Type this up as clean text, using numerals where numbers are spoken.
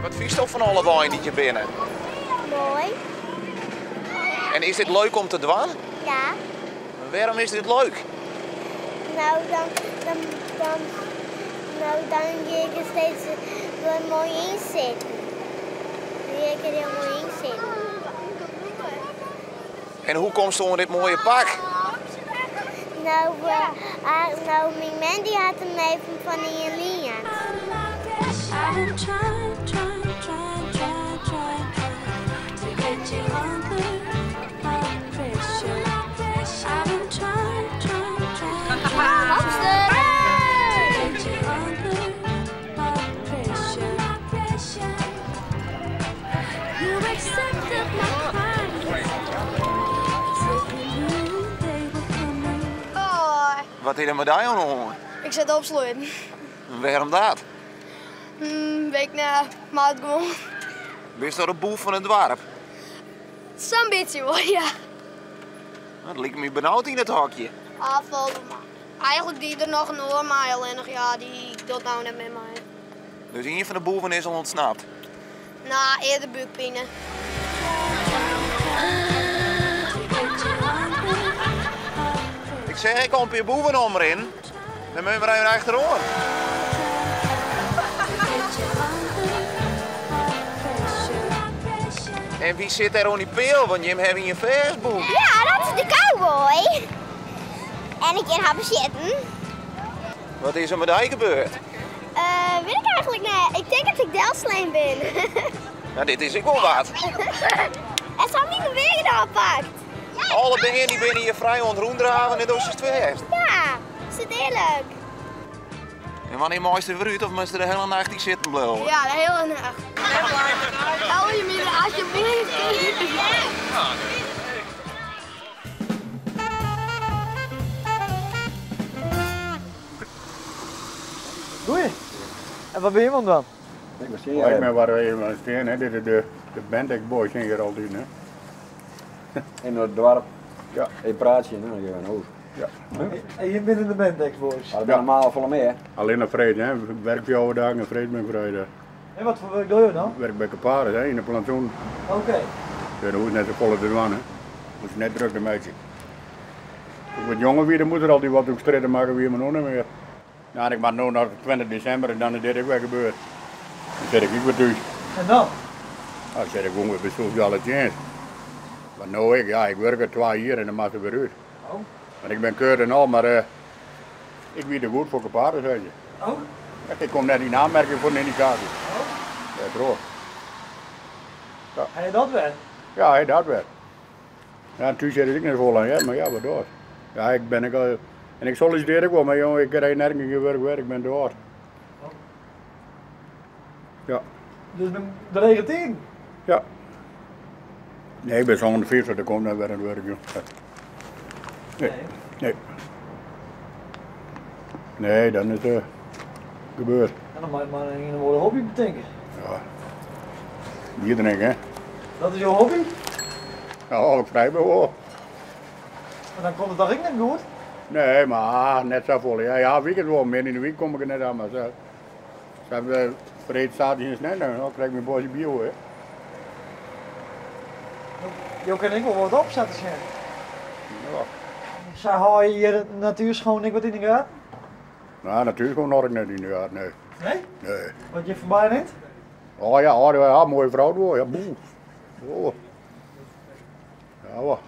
En wat fynsto fan alle weinen dy't hjir binne? Moai. En is dit leuk om te dwaan? Ja. Wêrom is dit leuk? No, dan, dan, dan, no, dan gean ik der steeds wer moai yn sitten. Dan gean ik der hiel moai yn sitten. En hoe komsto oan dit moaie pak? No, no, myn mem dy hat him even fan ien liend. Wat is der mei dy oan de hân? Ik sit opsletten. Wêrom dat? Weet ik net, mar it gewoan. Bist de boef fan it doarp? Sa'n bytsje wol, ja. It liket my benaud yn it hokje. Ah, falt wol mei. Eigenlik die der noch in oar mei, allinnich ja, dy docht no net mear mei. Dus ien fan de boeven is al ûntsnapt? No, eerder búkpine. Ik seach ek al in pear boeven omrinnen. Dêr moatte we mar even achteroan. En wie sit dêr oan dy peal? Want jim hawwe ien fêstbûn. Ja, dat is de cowboy. En ik kin har besjitten. Wat is der mei dy gebeurd? Wit ik eigenlik net. Ik tink dat ik delslein bin. No, dit is ek wol wat. En se ha myn gewear ôfpakt. Alle bern dy binne hjir frij oan it rûndraven en do sitst fêst. Ja, is it earlik. En wannear meist der wer út of moatst der de hiele nacht yn sitten bliuwe? Ja, de hiele nacht. Helje my der alsjeblieft út. Goeie. En wat binne jim oan it dwaan? Ik ben waar we even aan steen, hè. Dit is de Bendex Boys zijn hier altijd, hè. In het dorp. Ja. Even praatje, nou, dan gaan we naar huis. Ja. En jim binne de Bendex Boys? Ja, dat binne normaal folle mear. Allinne freed, hè. Werk 4 dagen en freed bin ik frij. En wat foar wurk dogge jo dan? Ik werk by Caparis, hè, yn de plantsoen. Oké. Ja, dan hoech je net safolle te dwaan, hè. Hoech je net druk te meitsjen. Doe't ik wat jonger wie, dan moast der altyd wat oer strjitte makke wie, mar no net mear. Ja, en ik moat no noch 20 desimber en dan is dit ek wer gebeurd. Dan sit ik ek wer thús. En dan? Dan sit ik gewoan wer by sosjale tsjinst. Want no ik, ja, ik wurke 2 jier en dan moat ik wer út. Oh. Want ik bin keurd en al, mar ik wie te goed foar Caparis, sei se. Oh. Ik kom net yn aanmerking foar in yndicaasje. Oh. Dêrtroch. Ja. Ha je dat wer? Ja, ha dat wer. Ja, thús sit ik net folle oan, hear, mar ja, wat docht. Ja, ik bin ek al, en ik solliciteer ek wol, mar jonge, ik krij nergens gjin wurk wer, ik bin te âld. Ja. Dus drege tiden? Ja. Nee, ik bin 57, der komt net wer in wurk, jong. Nee. Nee. Nee, dan is it gebeurd. En dan moat je mar in oare hobby betinke. Ja. Bier drinke, hè. Dat is jo hobby? Ja, as ik frij bin wol. Mar dan komt it toch ek net goed? Nee, mar net safolle. Ja, ja, weekend wol. Midden yn de wyk kom ik der net oan, mar sa, sa freed, saterdei en snein, dan krij ik myn bosje bier wol, hè. Jo kinne ek wol wat op, sa te sjen. Ja. Sa hâlde je hjir Natuurschoon ek wat yn de gaten? No, Natuurschoon hâld ik net yn de gaten, nee. Nee? Nee. Wat hjir foarby rint? Oh ja, oh, ja, moaie frou wol, ja, boe. Oh. Ja, wa.